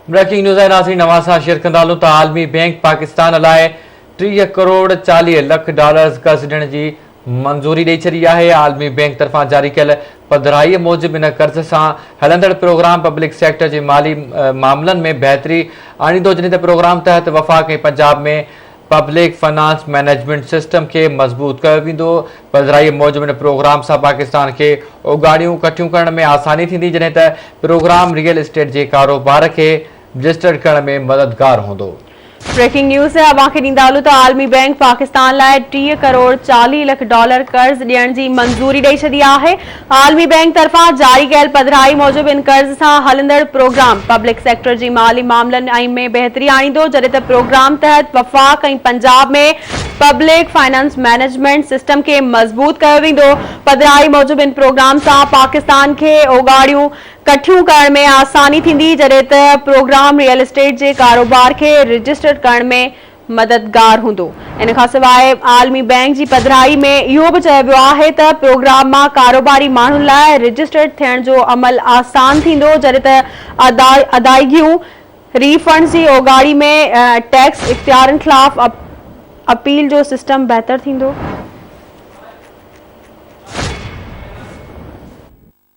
Breaking news آهي ناظرين اوهان سان شيئر ڪندا هلون ته عالمي بينڪ پاڪستان لاء 30 ڪروڙ 40 لک ڊالرز قرض ڏيڻ جي منظوري ڏئي ڇڏي آهي. عالمي بينڪ طرفان جاري ڪيل پڌرائيء موجب ان قرض سان هلندڙ پروگرام پبلڪ سيڪٽر جي مالي معاملن ۾ بهتري آڻيندو جڏهن ته پروگرام تحت وفاق ۽ Punjab ۾ public finance management system کي مضبوط ڪيو ويندو. پڌرائيء موجب ان پروگرام سان پاڪستان کي اوڳاڙيون ڪٺيون ڪرڻ ۾ آساني ٿيندي جڏهن ته پروگرام ريئل اسٽيٽ جي ڪاروبار کي رجسٽرڊ ڪرڻ ۾ مددگار هوندو. بريڪنگ نيوز اوهان کي ڏيندا هلون ته عالمي بئنڪ پاڪستان لاء 30 ڪروڙ 40 لک ڊالر قرض ڏيڻ جي منظوري ڏئي ڇڏي آهي. عالمي بئنڪ طرفان جاري ڪيل پڌرائي موجب ان قرض سان هلندڙ پروگرام پبلڪ سيڪٽر جي مالي معاملن ۽ ۾ بهتري آڻيندو جڏهن ته پروگرام تحت وفاق ۽ Punjab ۾ public finance management system کي مضبوط ڪيو ويندو. پڌرائي موجب ان پروگرام سان پاڪستان کي اوڳاڙيون ڪٺيون ڪرڻ ۾ آساني ٿيندي جڏهن ته پروگرام ريئل اسٽيٽ جي ڪاروبار کي رجسٽرڊ ڪرڻ ۾ مددگار هوندو. ان کان سواء عالمي بئنڪ جي پڌرائي ۾ اهو به چيو ويو آهي ته پروگرام مان ڪاروباري ماڻهن لاء رجسٽرڊ ٿيڻ جو عمل آسان ٿيندو جڏهن ته ادائيگيون، ري فنڊز جي اوڳاڙي ۾ ٽيڪس اختيارين خلاف اپيل جو سسٽم بهتر ٿيندو.